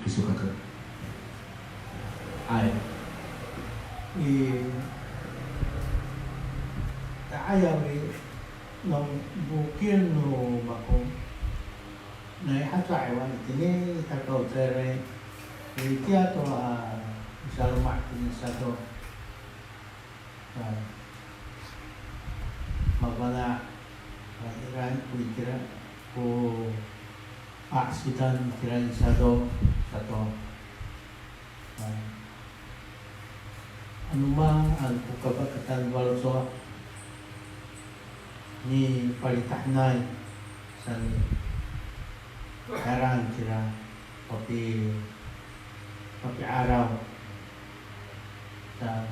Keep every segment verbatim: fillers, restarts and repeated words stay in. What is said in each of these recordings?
Iso kako. Hay. I, ta'ayaw i, no bokil no mako. Nai haca i wa itini i takaw cere. Itiya to a, saloma' itini sato. A, mafana', a, ira ko itira, ko a'sidan itira i sato, sato. A, ano maan ko kafahkaan faloco' nipalitahenay saan i, tayra itira papi, papi'araw. Sa,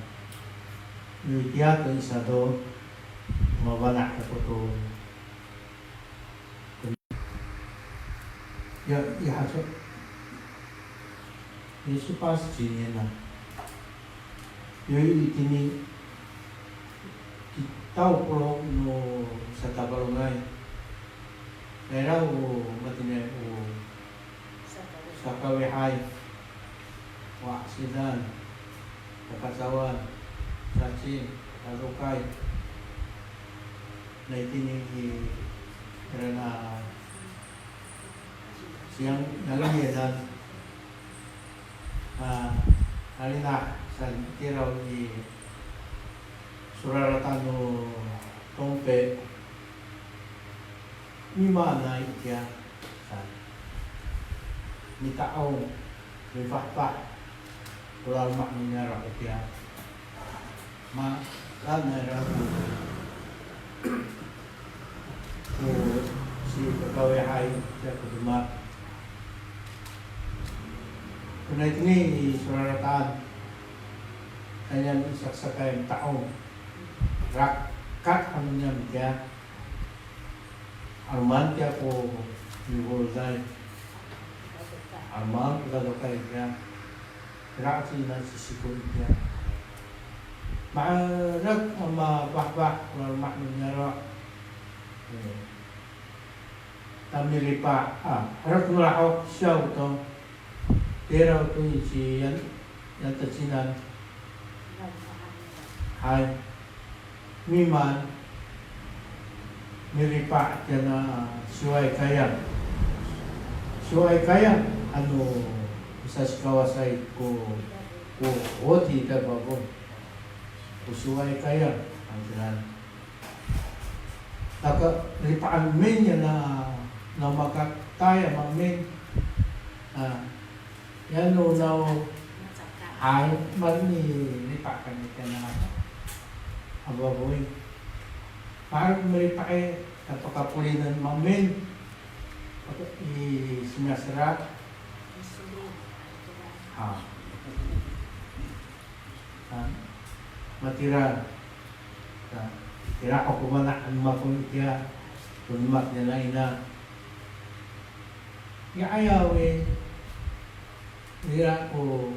yo itiya to i sato, mafana' kako to. Ya, ya, haca. Yesu pas cinina. Yo itini, kitaw polo' no satapalongay. Tayra o matini o sakawihay, o a'sidan, kakacawan, cacing, kadokay. Na itini i, ira na siyang, naliyanan, a, nalinah saan itiraw i soraratan no Tongpe. Mimaanay itiya saan. Mita'ong, mifahfah ko laloma' no niyaro' itiya. Ma, saan ira ko, ko sikakawihay itiya ko demak. Kona itini i soraratan, taynian i saksakay mita'ong. Rakat han no niyam itiya. 'Aloman tiya ko mifolday. 'Aloman ko dadokay tiya. Ira ko cina sisiko tiya. Ma'erek a mafahfah ko laloma' no niyaro'. E. Ta miripa', a, herek no lahok siyaw to. Tiraw to i ci Yan, Yan Tecinan. Hay. Mimaan, miripa' kiyana, a, siway kayang. Siway kayang, ano, misasikawasay ko, ko, oti kay babon. Ko siway kayang, ano kiyana. Naka, ripa'an min yana, na makatay a maemin. A, Yano naw, hay, mari miripa' kami kiyana a baboy. Mari miripa' i, tapakapolinen maemin. I siniya sera. Ha. Ha. Matira. Ha. Tira ko mana' mako itiya. Ko demak niyana ina. Ya 'ayaw i. Ira ko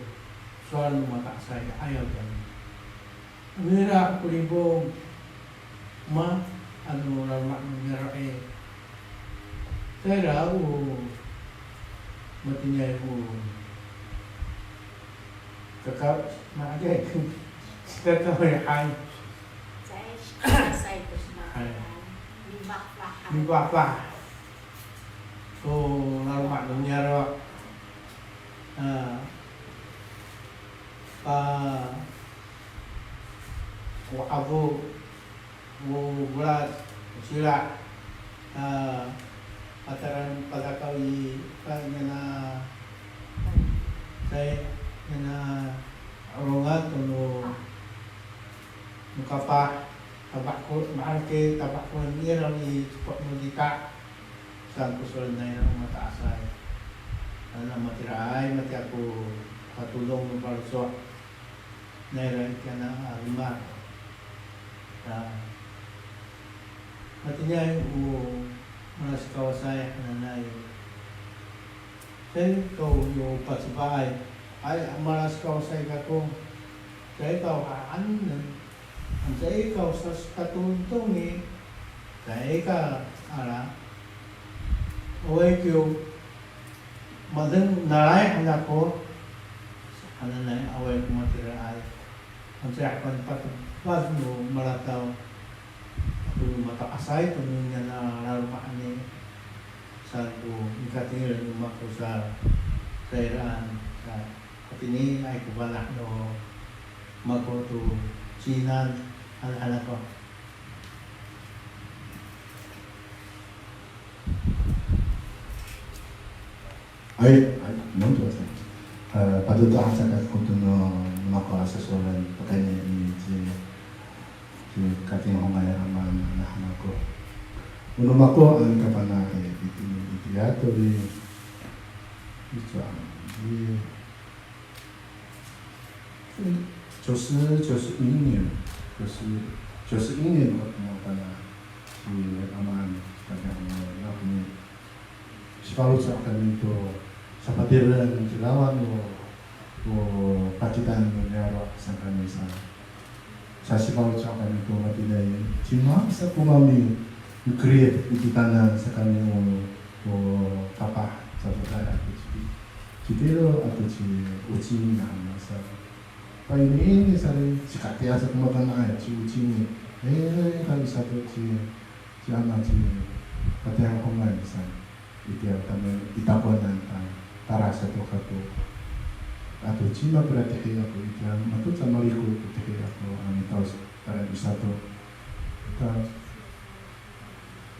sowal no mato'asay a 'ayaw kiyami. Ira ko Libong, ma, ano laloma' no niyaro' i. Tayra o matiniay o kaka, ma, ade, kakawihay. Hay. Mifahfah. To laloma' no niyaro'. A, pa, o afo, o folat, o sila', a, pataran padakaw i, pa, niyana, say, niyana, 'olongan to no, no kapah, tabahko, maherek i, tabahkoen ira i, ceko' no lita'. Saan ko sowal nira o mato'asay. Ano matiraay, matiya ko katodong no faloco' nira i kiyana a loma'. Ta, matiniay o malasikawasay hananay. Caay kaw yo pacefaay. Ay, malasikawasay kako. Caay kaw haanen. Ano caay kaw sasikatodong i, caay ka ala. Awaay kiyo, Madeng nalay han ako hananay, awaay ko matiraay. Anca hapan patebad no Malataw ato no mato'asay to niyana a laloma' anini. Saan ko mikatengil no mako sa, sa iraan sa, hatiniay ko fana' no mako to cinan, han, han ako. Ay, ay, no, to, to. Eh, padodo' haca kako to no mako a sasowalen, pakayni i ci, ci Katinghongay a maan han ako. O no mako a mikafana' i, i, i, itiya to i, i, 九十、九十一年、九十、九十一年 o no mako a, ci, a maan, ci Katinghongay, nawhani sifaloco' kami to sapatireng ci Lawan o, o kakitaan no niyaro' saan kami sa. Sa sifaloco' kami to matiniay, cima sa ko mami, mikeriyed i titaanan saan kami o, o kapah, sa, to ka ato ci, ci Tiro ato ci Ocing han sa. Paini ini sa ri, ci Katiya sa ko mafana' ci Ocing i. E, kami sato ci, ci ama ci Katinghongay sa. Itiya tama i takowanan ta, tara sato kako. Ato cima kira tihi ako itiya, mato ca maliko ko tihi ako a mita'os tayra i sato. Ta,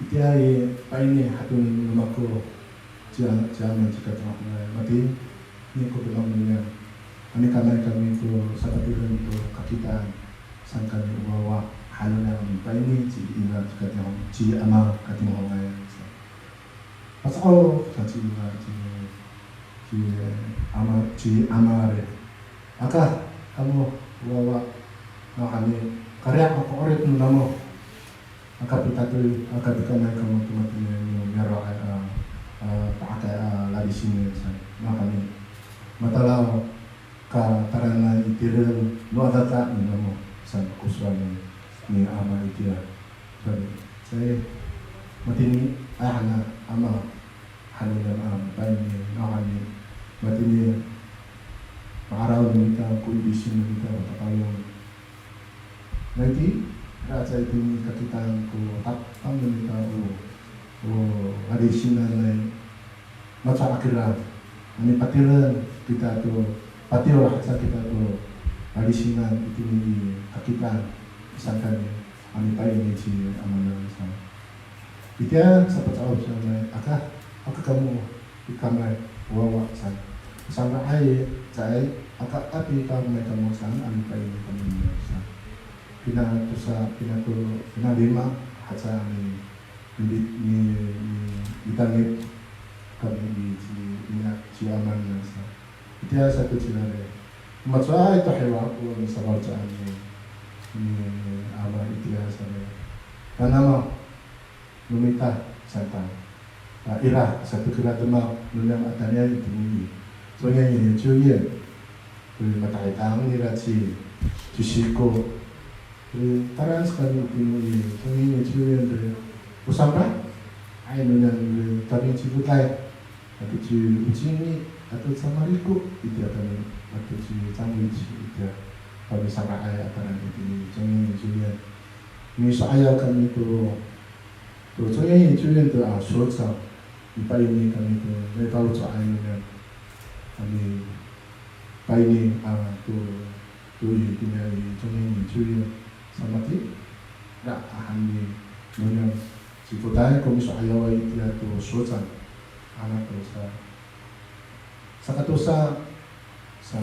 itiya i, paini hato no mako, ci a, ci ama ci Katinghongay, matini ko demak niyam. Ano kamay kami ko sapatireng to kakitaan saan kami o wawa, halo na kami paini ci ina ci Katinghong, ci ama Katinghongay sa. Pasa'o sa ci ina, ci, ci ama, ci ama ri. Aka kamo wawa, nawhani kariya ko 'orip no namo. Aka pitatoy, aka pikamay kamo to matini no niyaro'ay a, a, pa'akay a ladisinen sa. Nawhani matalaw ka tayranan i tireng no adada no namo saan ko sowal ni, ni ama itiya. Saan, sa matini, a, hana ama, hano niyam a paini, nawhani matini ma'araw no mita ko ilisin no mita ko Tapalong. Nai ti, ira aca itini kakitaan ko tapang no mita o, o ladisinan nai, macowa kira, ano patireng kita to, patiyor haca kita to ladisinan itini i kakitaan saan kami, ano paini ci amanan sa. Itiya sa paca'of sanay, aka, aka kamo, i kamay, wawa saan. Saan, ay, caay, aka, api kamay kamo saan, ano paini kamo sa. Pinatosa, pinato, pinalima haca ni, ni, ni, ni, nitanip kami ni ci, ni ci amanan sa. Itiya sato cingra i, macowa to hiwa ko nisafaloco'an ni, ni ama itiya sanay. Nanamo no mita saan ta. A, ira sato kira demak no niyam a taniay itini i, 中央研究院. Ri, matahidang nira ci, ci Siko. Ri, tayra sa kami itini i 中央研究院 ri, o sanay, ay no niyam ri, kami ci Fotay ato ci Ocing i, ato ci Maliko itiya kami, ato ci Cangwic itiya, kami sanga'ay a tayra itini i 中央研究院. Miso'ayaw kami to, to 中央研究院 to a 所长, mipaini kami to, mifaloco'ay no niyam, kami paini a to, to itini i 中央研究院 sa matira han ni no niyam ci Fotay ko miso'ayaway itiya to 所长. Ano to sa, sakatosa, sa,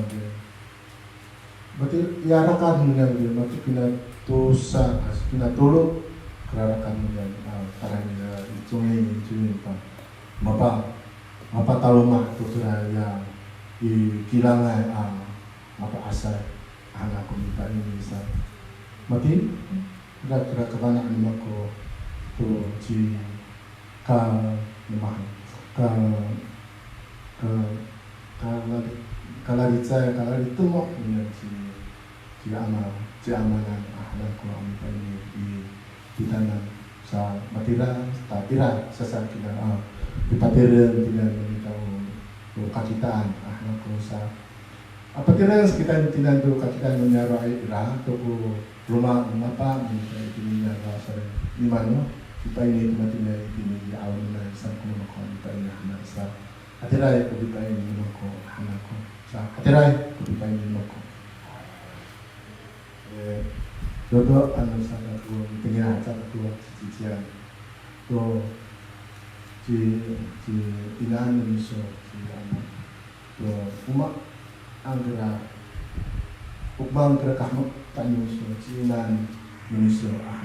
mati, ya rakat no niyam, mati pinatosa, a, pinatolo ko rakat no niyam, a, tayra nira i 中央研究院 pa. Mapa, mapataloma' to kira ya i kilangay a mato'asay, han ako mipaini sa. Mati, ira kira kafana' no mako to ci ka, ka, ka, kalali-, kalalicay, kalalitemo' niyam ci, ci ama, ci amanan a han ako a mipaini i titaanan sa matira, ta ira sasakira, a, pipatireng tira no mita o to kakitaan a hanak ko sa. A, patireng sa kita i tinan to kakitaan no niyaro' ira to ko roma no mapa, no mita itini niyaro' sa, nimano, pipaini to matini itini i 'awaay sa ko no mako pipaini hanak sa. Hatiraay ko pipaini no mako hanak ko sa. Hatiraay ko pipaini no mako. E, dodo ano sa kako, mitengil sa kako, ci Cician. To, ci, ci inaan no miso, ci ano. To, o maan kira, o maan kira kahemek tayni iso, ci inaan no miso, a,